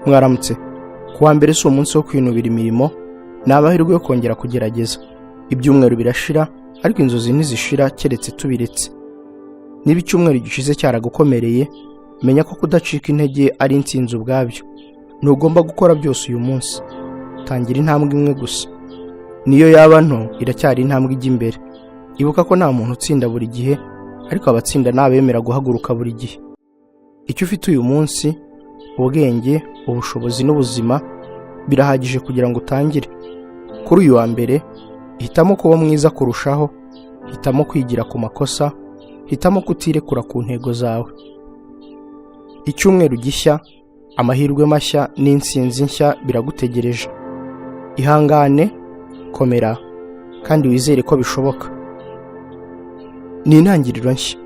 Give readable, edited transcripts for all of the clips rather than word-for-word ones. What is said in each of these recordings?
Mwaramutse. Kuwa mbere si umunsi wo kwinubira imirimo, ni amahirwe yo kongera kugerageza. Ibyumweru birashira, ariko inzozi ntizishira keretse tubiretse. Niba icyumweru gishize cyaragukomereye, menya ko kudacika intege ari intsinzi ubwabyo. Ntugomba gukora byose uyu munsi, tangira intambwe imwe gusa. Niyo yaba nto, iracyari intambwe ijya imbere. Ibuka ko nta muntu utsinda buri gihe, ariko abatsinda ni abemera guhaguruka buri gihe. Icyo ufite uyu munsi, ubwenge, ubushobozi n'ubuzima, birahagije kugira ngo utangire. Kuri uyu wa mbere, hitamo kuba mwiza kurushaho, hitamo kwigira ku makosa, hitamo kutirekura ku ntego zawe. Icyumweru gishya, amahirwe mashya n'intsinzi nshya biragutegereje. Ihangane, komera kandi wizere ko bishoboka. Ni intangiriro nshya.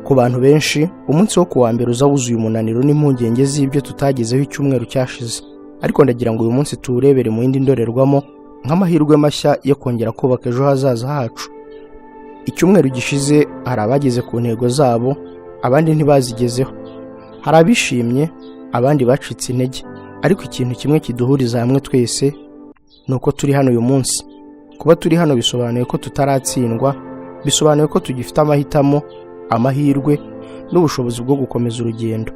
Ku bantu benshi, umunsi wo kuwa mbere uza wuzuye umunaniro n'impungenge z'ibyo tutagezeho icyumweru cyashize. Ariko ndagira ngo uyu munsi tuwurebere mu yindi ndorerwamo, nk'amahirwe mashya yo kongera kubaka ejo hazaza hacu. Icyumweru gishize hari abageze ku ntego zabo, abandi ntibazigezeho. Hari abishimye, abandi bacitse intege. Ariko ikintu kimwe kiduhuriza hamwe twese ni uko turi hano uyu munsi. Kuba turi hano bisobanuye ko tutaratsindwa, bisobanuye ko tugifite amahitamo, amahirwe n'ubushobozi bwo gukomeza urugendo.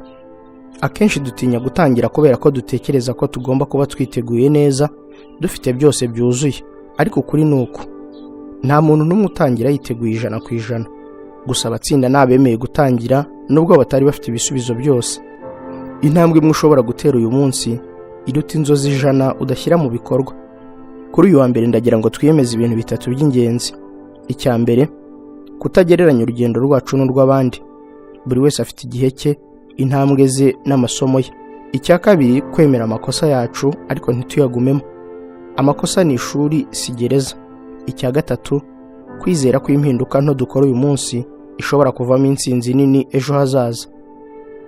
Akenshi dutinya gutangira kubera ko dutekereza ko tugomba kuba twiteguye neza, dufite byose byuzuye. Ariko ukuri ni uku: nta muntu n'umwe utangira yiteguye 100%. Gusa abatsinda ni abemeye gutangira nubwo batari bafite ibisubizo byose. Intambwe imwe ushobora gutera uyu munsi iruta inzozi 100 udashyira mu bikorwa. Kuri uyu wa mbere, ndagira ngo twiyemeze ibintu bitatu by'ingenzi. Icya mbere, kutagereranya urugendo rwacu n'urw'abandi. Buri wese afite igihe cye, intambwe ze n'amasomo ye. Icya kabiri, kwemera amakosa yacu ariko ntituyagumemo. Amakosa ni ishuri, si gereza. Icya gatatu, kwizera ko impinduka nto dukora uyu munsi ishobora kuvamo intsinzi nini ejo hazaza.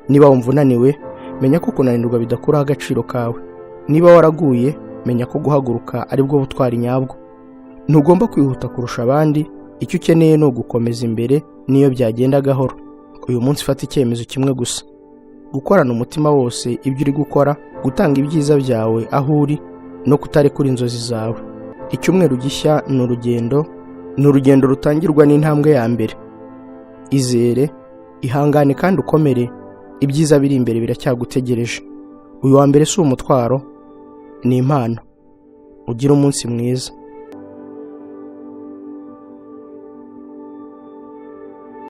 Niba wumva unaniwe, menya ko kunanirwa bidakuraho agaciro kawe. Niba waraguye, menya ko guhaguruka ari bwo butwari nyabwo. Ntugomba kwihuta kurusha abandi, icyo ukeneye ni ugukomeza imbere n'iyo byagenda gahoro. Uyu munsi fata icyemezo kimwe gusa: gukorana umutima wose ibyo uri gukora, gutanga ibyiza byawe aho uri, no kutarekura inzozi zawe. Icyumweru gishya ni urugendo, ni urugendo rutangirwa n'intambwe ya mbere. Izere, ihangane kandi ukomere. Ibyiza biri imbere biracyagutegereje. Uyu wa mbere si umutwaro, ni impano. Ugire umunsi mwiza.